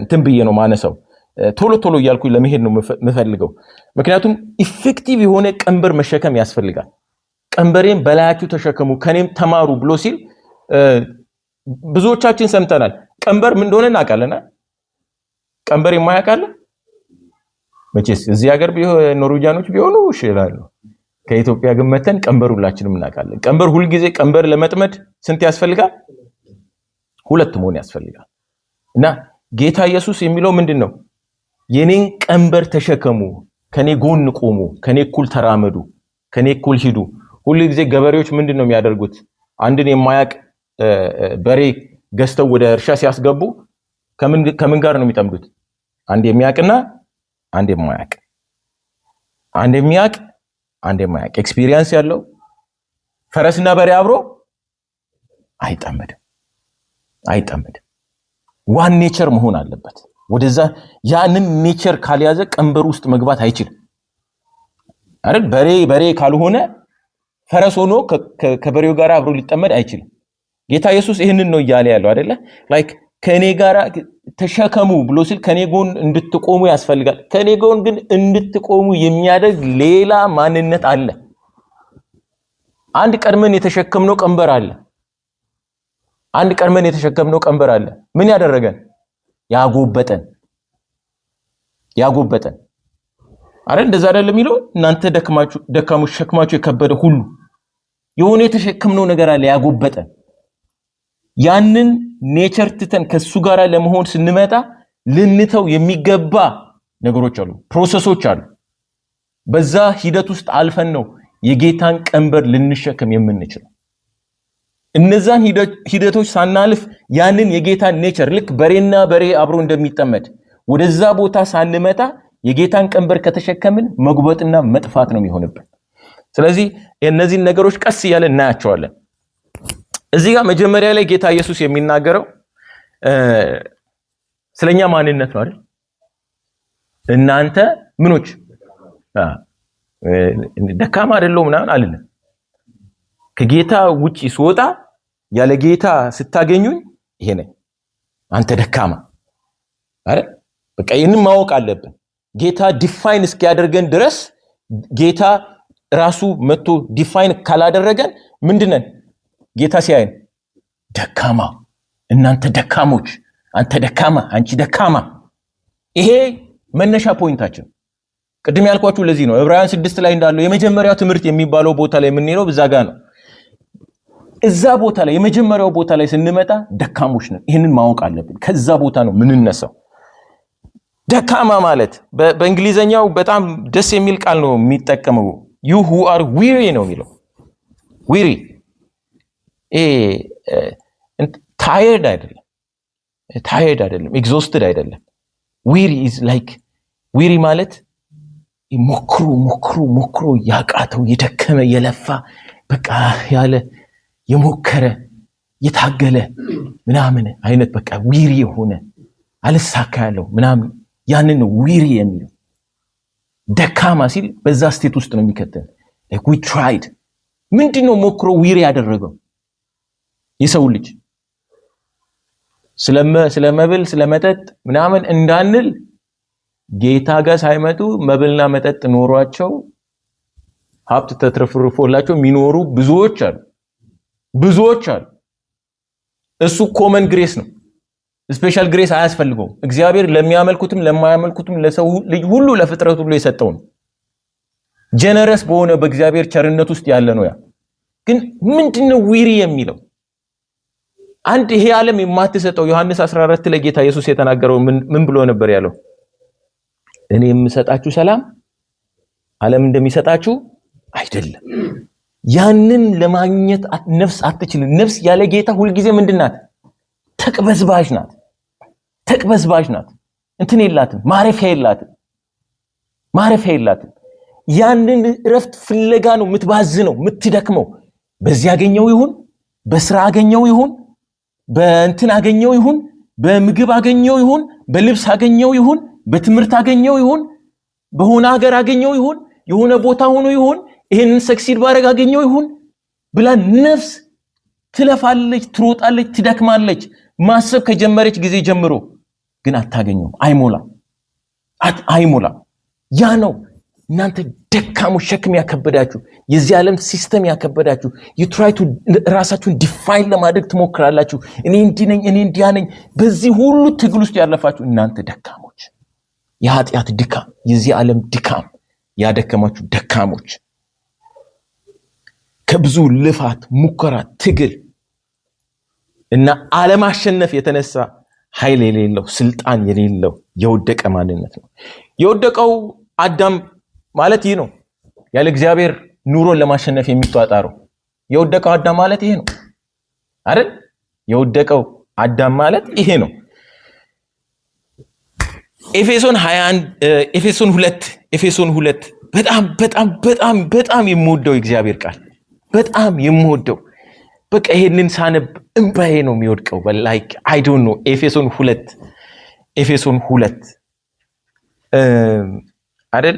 እንትን ብዬ ነው ማነሳው። ቶሎ ቶሎ እያልኩኝ ለመሄድ ነው የምፈልገው። ምክንያቱም effective የሆነ ቀንበር መሸከም ያስፈልጋል። ቀንበሬን በላያችሁ ተሸከሙ ከኔም ተማሩ ብሎ ሲል ብዙዎቻችን ሰምተናል። ቀንበር ምን እንደሆነ እናውቃለን። ቀንበር የማያውቅ አለ? መቼስ እዚህ ሀገር ኖርዌጂያኖች ቢሆኑ እሺ ይላሉ። ከኢትዮጵያ ግን መተን ቀንበር ሁላችንም እናውቃለን። ቀንበር ሁልጊዜ ቀንበር ለመጥመድ ስንት ያስፈልጋል? ሁለት መሆን ያስፈልጋል። እና ጌታ ኢየሱስ የሚለው ምንድን ነው? የኔን ቀንበር ተሸከሙ፣ ከኔ ጎን ቆሙ፣ ከኔ እኩል ተራመዱ፣ ከኔ እኩል ሂዱ። ሁሉ ጊዜ ገበሬዎች ምንድን ነው የሚያደርጉት? አንድን የማያውቅ በሬ ገዝተው ወደ እርሻ ሲያስገቡ ከምን ጋር ነው የሚጠምዱት? አንድ የሚያውቅና አንድ የማያውቅ፣ አንድ የሚያውቅ፣ አንድ የማያውቅ፣ experience ያለው። ፈረስና በሬ አብሮ አይጠመድም፣ አይጠመድም። One nature መሆን አለበት። ወደዛ ያንን nature ካልያዘ ቀንበር ውስጥ መግባት አይችልም አይደል? በሬ በሬ ካልሆነ ፈረስ ሆኖ ከበሬው ጋር አብሮ ሊጠመድ አይችልም። ጌታ ኢየሱስ ይህንን ነው እያለ ያለው አይደለ? Like ከእኔ ጋር ተሸከሙ ብሎ ሲል ከኔ ጎን እንድትቆሙ ያስፈልጋል። ከኔ ጎን ግን እንድትቆሙ የሚያደርግ ሌላ ማንነት አለ። አንድ ቀድመን የተሸከምነው ቀንበር አለ። አንድ ቀድመን የተሸከምነው ቀንበር አለ። ምን ያደረገን? ያጎበጠን፣ ያጎበጠን አይደል? እንደዛ አይደለም የሚለው? እናንተ ደክማችሁ ደካሞች፣ ሸክማችሁ የከበደ ሁሉ፣ የሆነ የተሸከምነው ነገር አለ ያጎበጠን። ያንን nature ትተን ከሱ ጋር ለመሆን ስንመጣ ልንተው የሚገባ ነገሮች አሉ፣ process ኦች አሉ። በዛ ሂደት ውስጥ አልፈን ነው የጌታን ቀንበር ልንሸከም የምንችለው። እነዛን ሂደቶች ሳናልፍ ያንን የጌታን nature ልክ በሬና በሬ አብሮ እንደሚጠመድ ወደዛ ቦታ ሳንመጣ የጌታን ቀንበር ከተሸከምን መጉበጥና መጥፋት ነው የሚሆንብን። ስለዚህ እነዚህን ነገሮች ቀስ እያለ እናያቸዋለን። እዚህ ጋር መጀመሪያ ላይ ጌታ ኢየሱስ የሚናገረው ስለኛ ማንነት ነው አይደል? እናንተ ምኖች፣ ደካማ አይደለሁም ምናምን አልልም። ከጌታ ውጪ ስወጣ፣ ያለ ጌታ ስታገኙኝ ይሄ ነኝ። አንተ ደካማ አይደል? በቃ ይህንን ማወቅ አለብን። ጌታ define እስኪያደርገን ድረስ፣ ጌታ ራሱ መጥቶ define ካላደረገን ምንድነን? ጌታ ሲያየን ደካማ፣ እናንተ ደካሞች፣ አንተ ደካማ፣ አንቺ ደካማ። ይሄ መነሻ point ኣችን። ቅድም ያልኳችሁ ለዚህ ነው። ዕብራውያን 6 ላይ እንዳለው የመጀመሪያው ትምህርት የሚባለው ቦታ ላይ የምንሄደው እዛ ጋ ነው። እዛ ቦታ ላይ፣ የመጀመሪያው ቦታ ላይ ስንመጣ ደካሞች ነን። ይህንን ማወቅ አለብን። ከዛ ቦታ ነው ምንነሳው። ደካማ ማለት በእንግሊዘኛው በጣም ደስ የሚል ቃል ነው የሚጠቀመው። "You who are weary" ነው የሚለው። Weary tired አይደለም፣ tired አይደለም፣ exhausted አይደለም። Weary is like፣ weary ማለት ሞክሮ ሞክሮ ሞክሮ ያቃተው፣ የደከመ፣ የለፋ፣ በቃ ያለ፣ የሞከረ፣ የታገለ ምናምን አይነት፣ በቃ weary የሆነ፣ አልሳካ ያለው ምናምን፣ ያንን ነው weary የሚለው። ደካማ ሲል በዛ state ውስጥ ነው የሚከተን። We tried። ምንድን ነው ሞክሮ weary ያደረገው የሰው ልጅ? ስለ መብል ስለ መጠጥ ምናምን እንዳንል ጌታ ጋር ሳይመጡ መብልና መጠጥ ኖሯቸው፣ ሀብት ተትረፍርፎላቸው የሚኖሩ ብዙዎች አሉ፣ ብዙዎች አሉ። እሱ common grace ነው። Special grace አያስፈልገውም። እግዚአብሔር ለሚያመልኩትም ለማያመልኩትም ለሰው ልጅ ሁሉ፣ ለፍጥረት ሁሉ የሰጠው ነው። Generous በሆነ በእግዚአብሔር ቸርነት ውስጥ ያለ ነው። ያ ግን ምንድነው weary የሚለው? አንድ ይሄ ዓለም የማትሰጠው፣ ዮሐንስ 14 ላይ ጌታ ኢየሱስ የተናገረው ምን ብሎ ነበር ያለው? እኔ የምሰጣችሁ ሰላም ዓለም እንደሚሰጣችሁ አይደለም። ያንን ለማግኘት ነፍስ አትችልም። ነፍስ ያለ ጌታ ሁልጊዜ ምንድን ናት? ተቅበዝባዥ ናት። ተቅበዝባዥ ናት። እንትን የላትም፣ ማረፊያ የላትም፣ ማረፊያ የላትም። ያንን እረፍት ፍለጋ ነው የምትባዝነው፣ የምትደክመው። በዚህ አገኘው ይሁን፣ በስራ አገኘው ይሁን፣ በእንትን አገኘው ይሁን፣ በምግብ አገኘው ይሁን፣ በልብስ አገኘው ይሁን፣ በትምህርት አገኘው ይሁን፣ በሆነ ሀገር አገኘው ይሁን፣ የሆነ ቦታ ሆኖ ይሁን፣ ይሄንን succeed ባረግ አገኘው ይሁን ብላ ነፍስ ትለፋለች፣ ትሮጣለች፣ ትደክማለች። ማሰብ ከጀመረች ጊዜ ጀምሮ ግን ግን አታገኘውም። አይሞላም፣ አይሞላም። ያ ነው እናንተ ደካሞች፣ ሸክም ያከበዳችሁ፣ የዚህ ዓለም system ያከበዳችሁ፣ you try to ራሳችሁን define ለማድረግ ትሞክራላችሁ። እኔ እንዲህ ነኝ፣ እኔ እንዲያ ነኝ። በዚህ ሁሉ ትግል ውስጥ ያለፋችሁ እናንተ ደካሞች፣ የኃጢአት ድካም፣ የዚህ ዓለም ድካም ያደከማችሁ ደካሞች፣ ከብዙ ልፋት፣ ሙከራ፣ ትግል እና አለማሸነፍ የተነሳ ኃይል የሌለው፣ ስልጣን የሌለው የወደቀ ማንነት ነው። የወደቀው አዳም ማለት ይህ ነው። ያለ እግዚአብሔር ኑሮን ለማሸነፍ የሚጧጣረው የወደቀው አዳም ማለት ይሄ ነው አይደል? የወደቀው አዳም ማለት ይሄ ነው። ኤፌሶን 21፣ ኤፌሶን 2፣ ኤፌሶን 2 በጣም በጣም በጣም በጣም የምወደው የእግዚአብሔር ቃል፣ በጣም የምወደው፣ በቃ ይሄንን ሳነብ እንባዬ ነው የሚወድቀው። Like, I don't know። ኤፌሶን 2፣ ኤፌሶን 2 አይደል?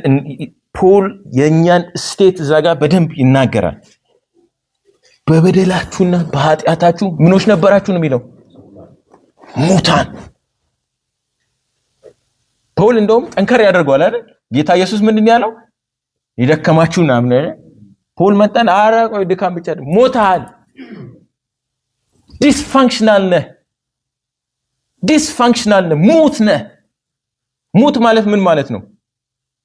ፖል የእኛን state እዛ ጋር በደንብ ይናገራል። በበደላችሁና በኃጢአታችሁ ምኖች ነበራችሁ ነው የሚለው? ሙታን። ፖል እንደውም ጠንከር ያደርገዋል አይደል? ጌታ ኢየሱስ ምንድን ነው ያለው? የደከማችሁ ምናምን አይደል? ፖል መጣን፣ ኧረ ቆይ፣ ድካም ብቻ አይደለም፣ ሞተሃል፣ dysfunctional ነህ፣ dysfunctional ነህ፣ ሙት ነህ። ሙት ማለት ምን ማለት ነው?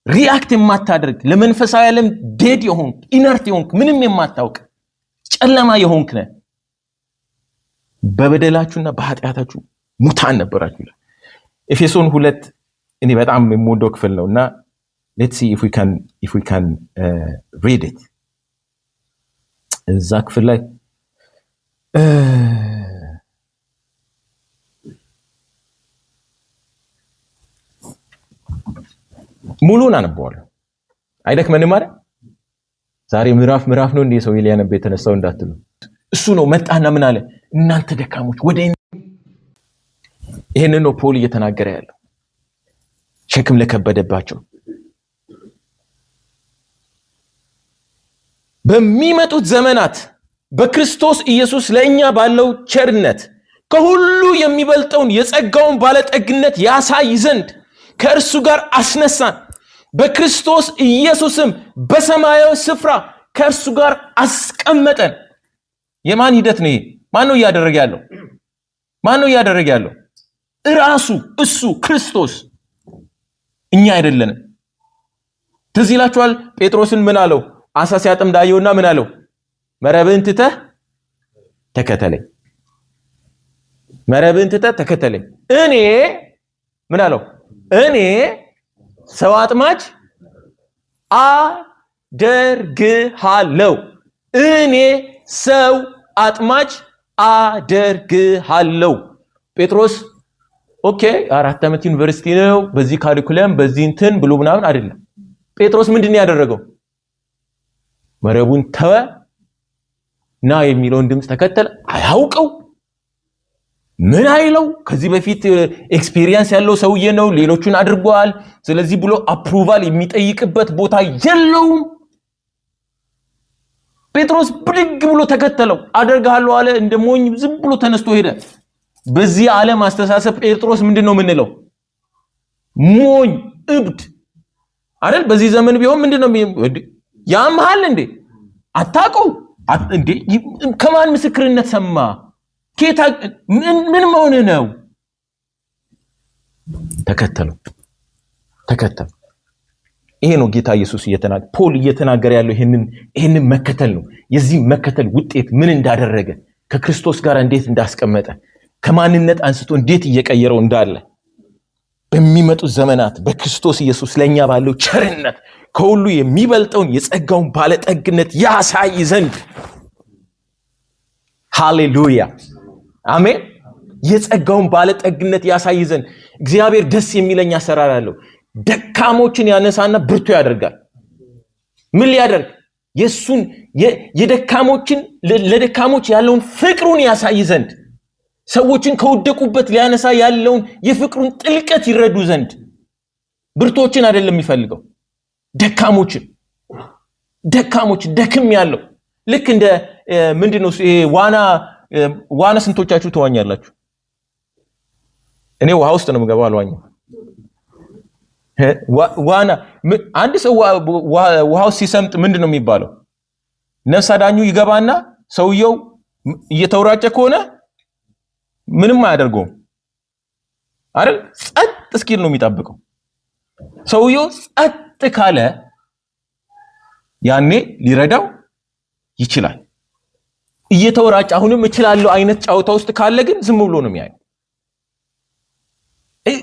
React የማታደርግ፣ ለመንፈሳዊ ዓለም dead የሆንክ፣ inert የሆንክ፣ ምንም የማታውቅ፣ ጨለማ የሆንክ ነህ። በበደላችሁና በኃጢአታችሁ ሙታን ነበራችሁ ይላል። ኤፌሶን 2 እኔ በጣም የምወደው ክፍል ነው እና let's see if we can read it። እዛ ክፍል ላይ ሙሉን አነበዋለሁ። አይደክመንም አይደል? ዛሬ ምዕራፍ ምዕራፍ ነው እንዴ ሰው ሊያነብ የተነሳው እንዳትሉ። እሱ ነው መጣና ምን አለ? እናንተ ደካሞች ወደ ይሄንን ነው ፖል እየተናገረ ያለው፣ ሸክም ለከበደባቸው፣ በሚመጡት ዘመናት በክርስቶስ ኢየሱስ ለእኛ ባለው ቸርነት ከሁሉ የሚበልጠውን የጸጋውን ባለጠግነት ያሳይ ዘንድ ከእርሱ ጋር አስነሳን፣ በክርስቶስ ኢየሱስም በሰማያዊ ስፍራ ከእርሱ ጋር አስቀመጠን። የማን ሂደት ነው ይሄ? ማን ነው እያደረገ ያለው? ማን ነው እያደረገ ያለው? እራሱ እሱ ክርስቶስ፣ እኛ አይደለንም። ትዝ ይላችኋል፣ ጴጥሮስን ምን አለው? አሳ ሲያጠምድ አየውና ምን አለው? መረብህን ትተህ ተከተለኝ። መረብህን ትተህ ተከተለኝ። እኔ ምን አለው? እኔ ሰው አጥማጅ አደርግሃለሁ። እኔ ሰው አጥማጅ አደርግሃለሁ። ጴጥሮስ okay 4 ዓመት ዩኒቨርሲቲ ነው፣ በዚህ curriculum፣ በዚህ እንትን ብሎ ምናምን አይደለም። ጴጥሮስ ምንድን ነው ያደረገው? መረቡን ተወ፣ ና የሚለውን ድምፅ ተከተለ። አያውቀው ምን አይለው። ከዚህ በፊት experience ያለው ሰውዬ ነው፣ ሌሎቹን አድርጓል። ስለዚህ ብሎ approval የሚጠይቅበት ቦታ የለውም። ጴጥሮስ ብድግ ብሎ ተከተለው። አደርግሃለሁ አለ። እንደ ሞኝ ዝም ብሎ ተነስቶ ሄደ። በዚህ ዓለም አስተሳሰብ ጴጥሮስ ምንድን ነው የምንለው? ሞኝ፣ እብድ አይደል? በዚህ ዘመን ቢሆን ምንድን ነው ያምሃል እንዴ? አታውቀው እንዴ? ከማን ምስክርነት ሰማ? ኬታ ምን መሆን ነው? ተከተለው፣ ተከተለው። ይሄ ነው ጌታ ኢየሱስ እየተናገረ፣ ፖል እየተናገረ ያለው ይሄንን መከተል ነው። የዚህ መከተል ውጤት ምን እንዳደረገ፣ ከክርስቶስ ጋር እንዴት እንዳስቀመጠ፣ ከማንነት አንስቶ እንዴት እየቀየረው እንዳለ፣ በሚመጡት ዘመናት በክርስቶስ ኢየሱስ ለኛ ባለው ቸርነት ከሁሉ የሚበልጠውን የጸጋውን ባለጠግነት ያሳይ ዘንድ። ሃሌሉያ፣ አሜን። የጸጋውን ባለጠግነት ያሳይ ዘንድ። እግዚአብሔር ደስ የሚለኝ አሰራር አለው። ደካሞችን ያነሳና ብርቱ ያደርጋል። ምን ሊያደርግ? የሱን የደካሞችን ለደካሞች ያለውን ፍቅሩን ያሳይ ዘንድ፣ ሰዎችን ከወደቁበት ሊያነሳ ያለውን የፍቅሩን ጥልቀት ይረዱ ዘንድ። ብርቶችን አይደለም የሚፈልገው፣ ደካሞችን፣ ደካሞች፣ ደክም ያለው። ልክ እንደ ምንድን ነው ይሄ ዋና፣ ዋና ስንቶቻችሁ ትዋኛላችሁ? እኔ ውሃ ውስጥ ነው የምገባው፣ አልዋኝም። ዋና አንድ ሰው ውሃ ውስጥ ሲሰምጥ ምንድን ነው የሚባለው? ነፍስ አዳኙ ይገባና ሰውየው እየተወራጨ ከሆነ ምንም አያደርገውም አይደል? ጸጥ እስኪል ነው የሚጠብቀው። ሰውየው ጸጥ ካለ ያኔ ሊረዳው ይችላል። እየተወራጨ አሁንም እችላለሁ አይነት ጨዋታ ውስጥ ካለ ግን ዝም ብሎ ነው የሚያየው።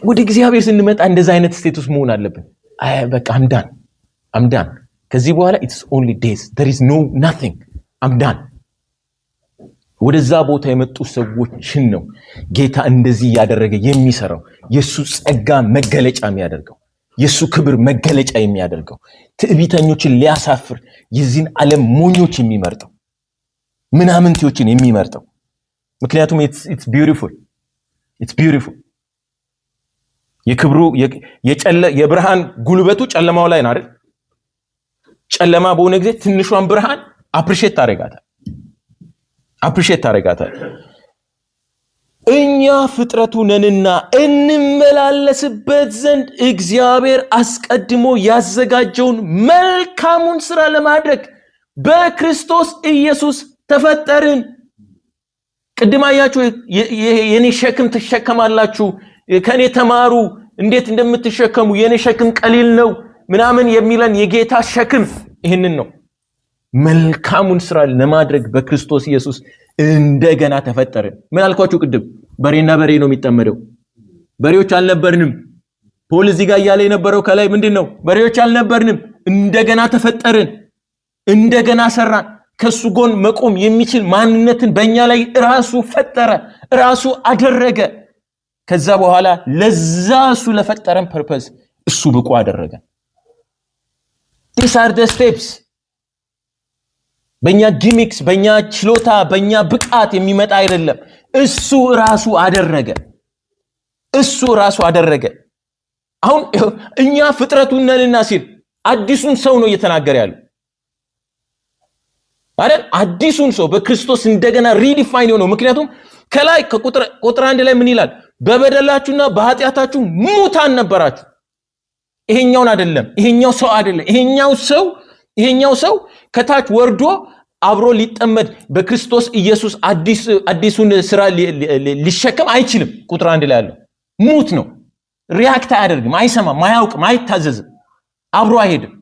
ወደ እግዚአብሔር ስንመጣ እንደዛ አይነት state ውስጥ መሆን አለብን። አይ በቃ I'm done, I'm done። ከዚህ በኋላ it's only death, there is no nothing, I'm done። ወደዛ ቦታ የመጡ ሰዎችን ነው ጌታ እንደዚህ እያደረገ የሚሰራው፣ የእሱ ጸጋ መገለጫ የሚያደርገው፣ የእሱ ክብር መገለጫ የሚያደርገው፣ ትዕቢተኞችን ሊያሳፍር የዚህን ዓለም ሞኞች የሚመርጠው፣ ምናምንቴዎችን የሚመርጠው። ምክንያቱም it's beautiful, it's beautiful። የክብሩ የብርሃን ጉልበቱ ጨለማው ላይ ነው አይደል? ጨለማ በሆነ ጊዜ ትንሿን ብርሃን appreciate ታደርጋታል፣ appreciate ታደርጋታል። እኛ ፍጥረቱ ነንና እንመላለስበት ዘንድ እግዚአብሔር አስቀድሞ ያዘጋጀውን መልካሙን ስራ ለማድረግ በክርስቶስ ኢየሱስ ተፈጠርን። ቅድም አያችሁ፣ የኔ ሸክም ትሸከማላችሁ፣ ከኔ ተማሩ እንዴት እንደምትሸከሙ፣ የኔ ሸክም ቀሊል ነው ምናምን የሚለን የጌታ ሸክም ይህንን ነው። መልካሙን ስራ ለማድረግ በክርስቶስ ኢየሱስ እንደገና ተፈጠርን። ምን አልኳችሁ ቅድም? በሬና በሬ ነው የሚጠመደው። በሬዎች አልነበርንም። ፖል እዚህ ጋር እያለ የነበረው ከላይ ምንድን ነው? በሬዎች አልነበርንም፣ እንደገና ተፈጠርን፣ እንደገና ሰራን። ከሱ ጎን መቆም የሚችል ማንነትን በእኛ ላይ ራሱ ፈጠረ፣ ራሱ አደረገ። ከዛ በኋላ ለዛ እሱ ለፈጠረን purpose እሱ ብቁ አደረገ። These are the steps። በእኛ gimmicks፣ በእኛ ችሎታ፣ በእኛ ብቃት የሚመጣ አይደለም። እሱ ራሱ አደረገ። እሱ ራሱ አደረገ። አሁን እኛ ፍጥረቱ ነንና ሲል አዲሱን ሰው ነው እየተናገረ ያለው አይደል? አዲሱን ሰው በክርስቶስ እንደገና redefine የሆነው። ምክንያቱም ከላይ ከቁጥር 1 ላይ ምን ይላል? በበደላችሁና በኃጢአታችሁ ሙታን ነበራችሁ። ይሄኛውን አይደለም፣ ይሄኛው ሰው አይደለም። ይሄኛው ሰው ከታች ወርዶ አብሮ ሊጠመድ በክርስቶስ ኢየሱስ አዲሱን ስራ ሊሸከም አይችልም። ቁጥር 1 ላይ ያለው ሙት ነው። React አያደርግም፣ አይሰማም፣ አያውቅም፣ አይታዘዝም፣ አብሮ አይሄድም።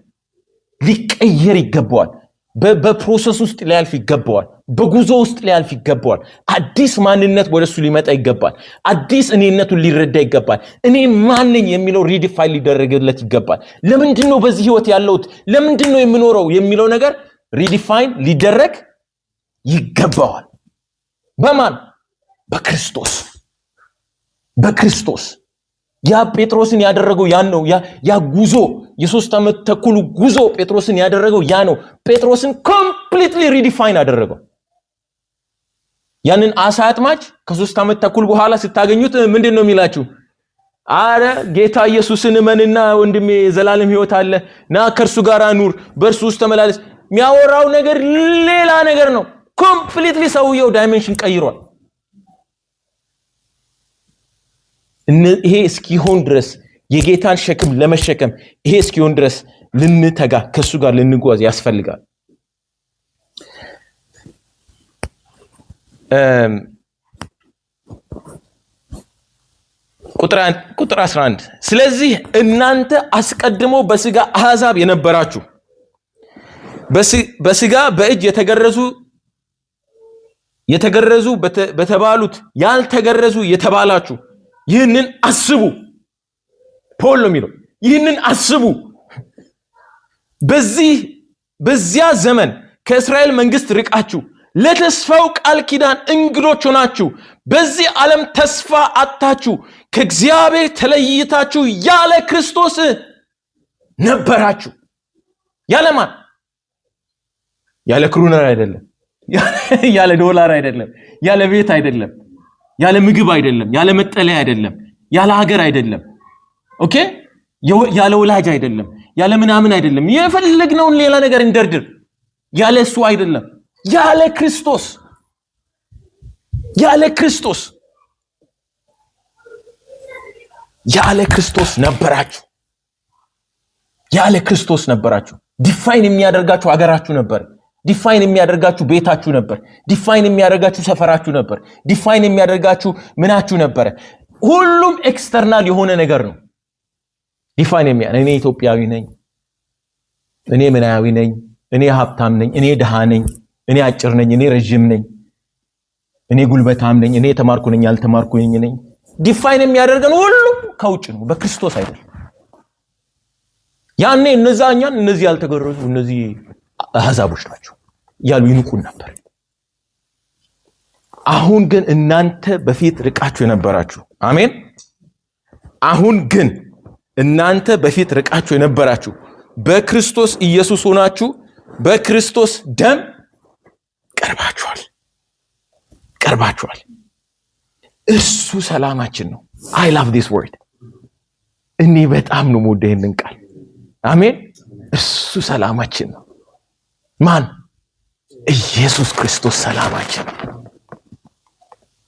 ሊቀየር ይገባዋል። በ process ውስጥ ሊያልፍ ይገባዋል። በጉዞ ውስጥ ሊያልፍ ይገባዋል። አዲስ ማንነት ወደሱ ሊመጣ ይገባል። አዲስ እኔነቱን ሊረዳ ይገባል። እኔ ማን ነኝ የሚለው redefine ሊደረግለት ይገባል። ለምንድን ነው በዚህ ህይወት ያለሁት? ለምንድን ነው የምኖረው የሚለው ነገር redefine ሊደረግ ይገባዋል። በማን? በክርስቶስ፣ በክርስቶስ። ያ ጴጥሮስን ያደረገው ያን ነው። ያ ጉዞ፣ የ3 ዓመት ተኩሉ ጉዞ ጴጥሮስን ያደረገው ያ ነው። ጴጥሮስን completely redefine አደረገው። ያንን አሳ አጥማጅ ከ3 ዓመት ተኩል በኋላ ስታገኙት ምንድን ነው የሚላችሁ? አረ ጌታ ኢየሱስን እመንና ወንድሜ የዘላለም ህይወት አለ፣ ና ከእርሱ ጋር ኑር፣ በእርሱ ውስጥ ተመላለስ። የሚያወራው ነገር ሌላ ነገር ነው። Completely ሰውየው dimension ቀይሯል። ይሄ እስኪሆን ድረስ የጌታን ሸክም ለመሸከም ይሄ እስኪሆን ድረስ ልንተጋ፣ ከእሱ ጋር ልንጓዝ ያስፈልጋል። ቁጥር 11፣ ስለዚህ እናንተ አስቀድሞ በስጋ አሕዛብ የነበራችሁ፣ በስጋ በእጅ የተገረዙ በተባሉት ያልተገረዙ የተባላችሁ ይህንን አስቡ። ፖል ነው የሚለው፣ ይህንን አስቡ። በዚያ ዘመን ከእስራኤል መንግስት ርቃችሁ፣ ለተስፋው ቃል ኪዳን እንግዶች ሆናችሁ፣ በዚህ ዓለም ተስፋ አጥታችሁ፣ ከእግዚአብሔር ተለይታችሁ ያለ ክርስቶስ ነበራችሁ። ያለ ማን? ያለ ክሩነር አይደለም፣ ያለ ዶላር አይደለም፣ ያለ ቤት አይደለም፣ ያለ ምግብ አይደለም፣ ያለ መጠለያ አይደለም፣ ያለ ሀገር አይደለም። Okay፣ ያለ ወላጅ አይደለም፣ ያለ ምናምን አይደለም። የፈለግነውን ሌላ ነገር እንደርድር፣ ያለ እሱ አይደለም፣ ያለ ክርስቶስ፣ ያለ ክርስቶስ። ያለ ክርስቶስ ነበራችሁ። ያለ ክርስቶስ ነበራችሁ። Define የሚያደርጋችሁ አገራችሁ ነበር። Define የሚያደርጋችሁ ቤታችሁ ነበር። Define የሚያደርጋችሁ ሰፈራችሁ ነበር። Define የሚያደርጋችሁ ምናችሁ ነበረ። ሁሉም external የሆነ ነገር ነው። Define እኔ ኢትዮጵያዊ ነኝ፣ እኔ ምናዊ ነኝ፣ እኔ ሀብታም ነኝ፣ እኔ ድሃ ነኝ፣ እኔ አጭር ነኝ፣ እኔ ረዥም ነኝ፣ እኔ ጉልበታም ነኝ፣ እኔ የተማርኩ ነኝ፣ ያልተማርኩ ነኝ። Define የሚያደርገን ሁሉም ከውጭ ነው፣ በክርስቶስ አይደለም። ያኔ እነዛ እኛን እነዚህ ያልተገረዙ፣ እነዚህ አህዛቦች ናቸው እያሉ ይንቁን ነበር። አሁን ግን እናንተ በፊት ርቃችሁ የነበራችሁ፣ አሜን። አሁን ግን እናንተ በፊት ርቃችሁ የነበራችሁ በክርስቶስ ኢየሱስ ሆናችሁ በክርስቶስ ደም ቀርባችኋል፣ ቀርባችኋል። እርሱ ሰላማችን ነው። I love this word። እኔ በጣም ነው የምወደው ይህንን ቃል። አሜን። እርሱ ሰላማችን ነው። ማን? ኢየሱስ ክርስቶስ ሰላማችን ነው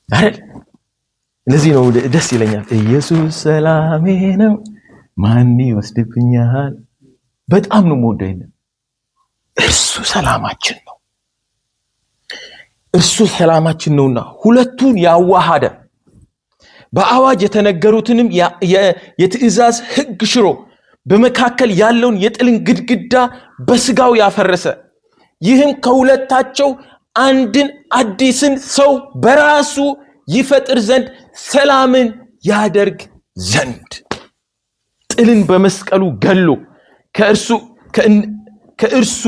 አይደል? ለዚህ ነው ደስ ይለኛል። ኢየሱስ ሰላሜ ነው፣ ማን ይወስድብኛል? በጣም ነው የምወደው ይሄንን። እርሱ ሰላማችን ነው። እርሱ ሰላማችን ነውና ሁለቱን ያዋሃደ፣ በአዋጅ የተነገሩትንም የትእዛዝ ሕግ ሽሮ በመካከል ያለውን የጥልን ግድግዳ በስጋው ያፈረሰ፣ ይህም ከሁለታቸው አንድን አዲስን ሰው በራሱ ይፈጥር ዘንድ፣ ሰላምን ያደርግ ዘንድ፣ ጥልን በመስቀሉ ገሎ ከእርሱ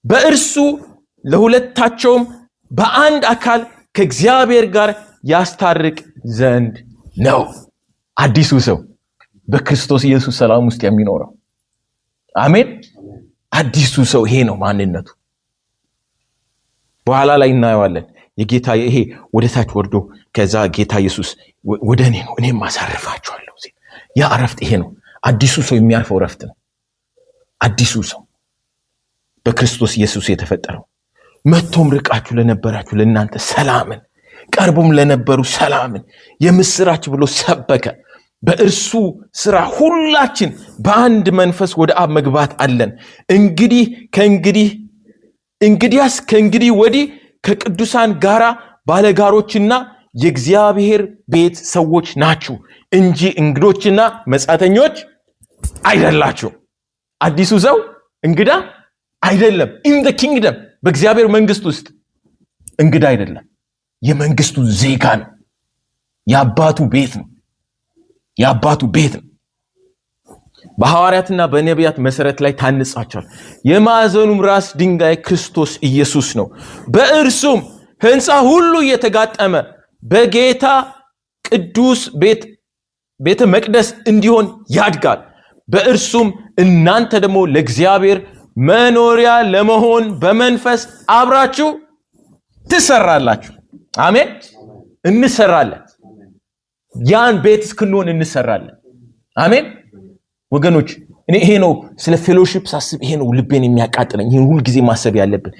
በእርሱ ለሁለታቸውም በአንድ አካል ከእግዚአብሔር ጋር ያስታርቅ ዘንድ ነው። አዲሱ ሰው በክርስቶስ ኢየሱስ ሰላም ውስጥ የሚኖረው፣ አሜን። አዲሱ ሰው ይሄ ነው ማንነቱ። በኋላ ላይ እናየዋለን። የጌታ ይሄ ወደ ታች ወርዶ ከዛ ጌታ ኢየሱስ ወደ እኔ ኑ፣ እኔም አሳርፋችኋለሁ ሲል ያ እረፍት ይሄ ነው። አዲሱ ሰው የሚያርፈው እረፍት ነው። አዲሱ ሰው በክርስቶስ ኢየሱስ የተፈጠረው መጥቶም ርቃችሁ ለነበራችሁ ለእናንተ ሰላምን፣ ቀርቦም ለነበሩ ሰላምን የምስራች ብሎ ሰበከ። በእርሱ ስራ ሁላችን በአንድ መንፈስ ወደ አብ መግባት አለን። እንግዲህ ከእንግዲህ እንግዲያስ ከእንግዲህ ወዲህ ከቅዱሳን ጋራ ባለጋሮችና የእግዚአብሔር ቤት ሰዎች ናችሁ እንጂ እንግዶችና መጻተኞች አይደላችሁም። አዲሱ ሰው እንግዳ አይደለም። In the kingdom፣ በእግዚአብሔር መንግስት ውስጥ እንግዳ አይደለም። የመንግስቱ ዜጋ ነው። የአባቱ ቤት ነው። የአባቱ ቤት ነው። በሐዋርያትና በነቢያት መሰረት ላይ ታንጻችኋል። የማዕዘኑም ራስ ድንጋይ ክርስቶስ ኢየሱስ ነው። በእርሱም ሕንፃ ሁሉ እየተጋጠመ በጌታ ቅዱስ ቤት ቤተ መቅደስ እንዲሆን ያድጋል። በእርሱም እናንተ ደግሞ ለእግዚአብሔር መኖሪያ ለመሆን በመንፈስ አብራችሁ ትሰራላችሁ። አሜን። እንሰራለን። ያን ቤት እስክንሆን እንሰራለን። አሜን ወገኖች፣ እኔ ይሄ ነው ስለ fellowship ሳስብ ይሄ ነው ልቤን የሚያቃጥለኝ። ይሄን ሁል ጊዜ ማሰብ ያለብን፣